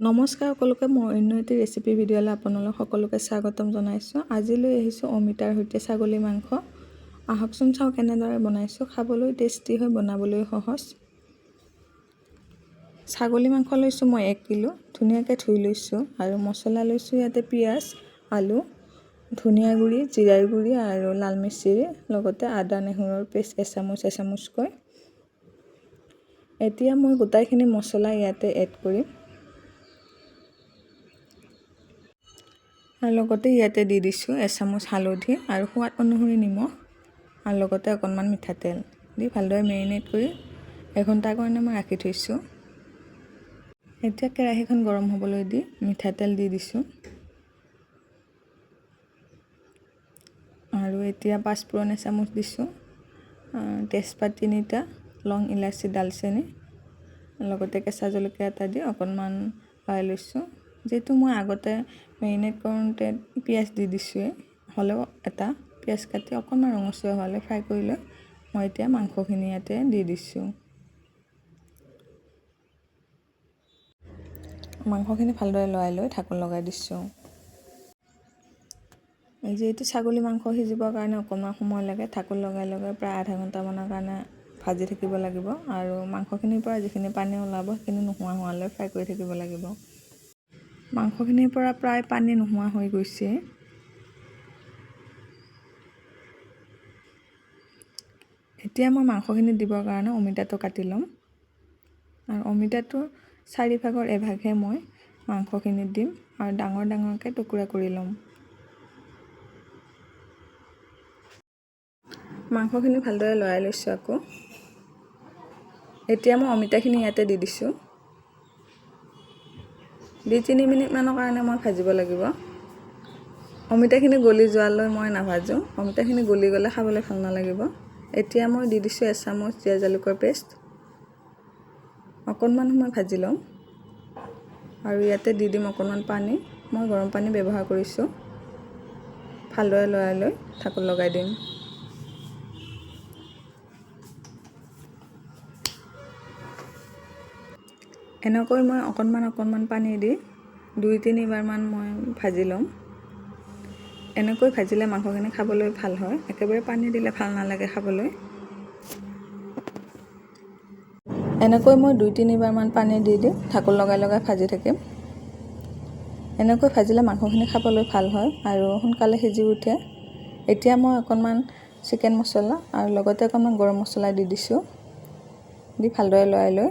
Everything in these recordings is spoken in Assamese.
নমস্কাৰ সকলোকে, মোৰ অন্য এটি ৰেচিপি ভিডিঅ'লৈ আপোনালোক সকলোকে স্বাগতম জনাইছোঁ। আজি লৈ আহিছোঁ অমিতাৰ সৈতে ছাগলী মাংস। আহকচোন চাওঁ কেনেদৰে বনাইছোঁ। খাবলৈ টেষ্টি হয়, বনাবলৈ সহজ। ছাগলী মাংস লৈছোঁ মই 1 কিলো, ধুনীয়াকৈ ধুই লৈছোঁ। আৰু মছলা লৈছোঁ ইয়াতে পিঁয়াজ, আলু, ধনিয়া গুড়ি, জিৰাৰ গুড়ি আৰু লাল মিচিৰি, লগতে আদা নহৰুৰ পেষ্ট এচামুচ এচামুচকৈ। এতিয়া মই গোটেইখিনি মছলা ইয়াতে এড কৰিম আৰু লগতে ইয়াতে দি দিছোঁ এচামুচ হালধি আৰু সোৱাদ অনুসৰি নিমখ আৰু লগতে অকণমান মিঠাতেল দি ভালদৰে মেৰিনেট কৰি এঘণ্টাৰ কাৰণে মই ৰাখি থৈছোঁ। এতিয়া কেৰাহীখন গৰম হ'বলৈ দি মিঠাতেল দি দিছোঁ আৰু এতিয়া পাঁচফোৰণ এচামুচ দিছোঁ, তেজপাত 3টা, লং ইলাচি, ডালচেনি, লগতে কেঁচা জলকীয়া এটা দি অকণমান লৰাই লৈছোঁ। যিহেতু মই আগতে মেৰিনেট কৰোঁতে পিঁয়াজ দি দিছোঁৱেই, হ'লেও এটা পিঁয়াজ কাটি অকণমান ৰঙচুৱা হোৱালৈ ফ্ৰাই কৰি লৈ মই এতিয়া মাংসখিনি ইয়াতে দি দিছোঁ। মাংসখিনি ভালদৰে লৰাই লৈ ঢাকোন লগাই দিছোঁ। যিহেতু ছাগলী মাংস সিজিবৰ কাৰণে অকণমান সময় লাগে, ঢাকোন লগাই লগাই প্ৰায় আধা ঘণ্টামানৰ কাৰণে ভাজি থাকিব লাগিব আৰু মাংসখিনিৰ পৰা যিখিনি পানী ওলাব সেইখিনি নোহোৱা হোৱালৈ ফ্ৰাই কৰি থাকিব লাগিব। মাংসখিনিৰ পৰা প্ৰায় পানী নোহোৱা হৈ গৈছে। এতিয়া মই মাংসখিনি দিবৰ কাৰণে অমিতাটো কাটি ল'ম আৰু অমিতাটোৰ 4 ভাগৰ এভাগহে মই মাংসখিনিত দিম আৰু ডাঙৰ ডাঙৰকৈ টুকুৰা কৰি ল'ম। মাংসখিনি ভালদৰে লৰাই লৈছোঁ আকৌ। এতিয়া মই অমিতাখিনি ইয়াতে দি দিছোঁ। 2-3 মিনিটমানৰ কাৰণে মই ভাজিব লাগিব। অমিতাখিনি গলি যোৱালৈ মই নাভাজোঁ, অমিতাখিনি গলি গ'লে খাবলৈ ভাল নালাগিব। এতিয়া মই দি দিছোঁ এচামুচ জীয়া জালুকৰ পেষ্ট। অকণমান সময় ভাজি ল'ম আৰু ইয়াতে দি দিম অকণমান পানী। মই গৰম পানী ব্যৱহাৰ কৰিছোঁ। ভালদৰে লৰাই লৈ ঢাকোন লগাই দিম। এনেকৈ মই অকণমান অকণমান পানী দি 2-3 বাৰমান মই ভাজি ল'ম। এনেকৈ ভাজিলে মাংসখিনি খাবলৈ ভাল হয়, একেবাৰে পানী দিলে ভাল নালাগে খাবলৈ। এনেকৈ মই 2-3 বাৰমান পানী দি দি ঢাকোন লগাই লগাই ভাজি থাকিম। এনেকৈ ভাজিলে মাংসখিনি খাবলৈ ভাল হয় আৰু সোনকালে সিজি উঠে। এতিয়া মই অকণমান চিকেন মছলা আৰু লগতে অকণমান গৰম মছলা দি দিছোঁ। দি ভালদৰে লৰাই লৈ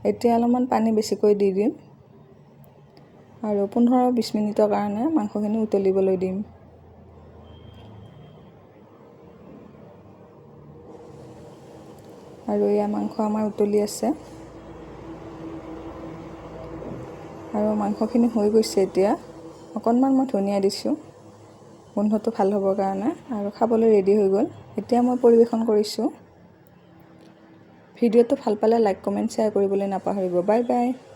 এতিয়া অলপমান পানী বেছিকৈ দি দিম আৰু 15-20 মিনিটৰ কাৰণে মাংসখিনি উতলিবলৈ দিম। আৰু এয়া মাংস আমাৰ উতলি আছে আৰু মাংসখিনি হৈ গৈছে। এতিয়া অকণমান মই ধনিয়া দিছোঁ গোন্ধটো ভাল হ'বৰ কাৰণে আৰু খাবলৈ ৰেডি হৈ গ'ল। এতিয়া মই পৰিৱেশন কৰিছোঁ। ভিডিঅ'টো ভাল পালে লাইক, কমেণ্ট, শ্বেয়াৰ কৰিবলৈ নাপাহৰিব। Bye bye.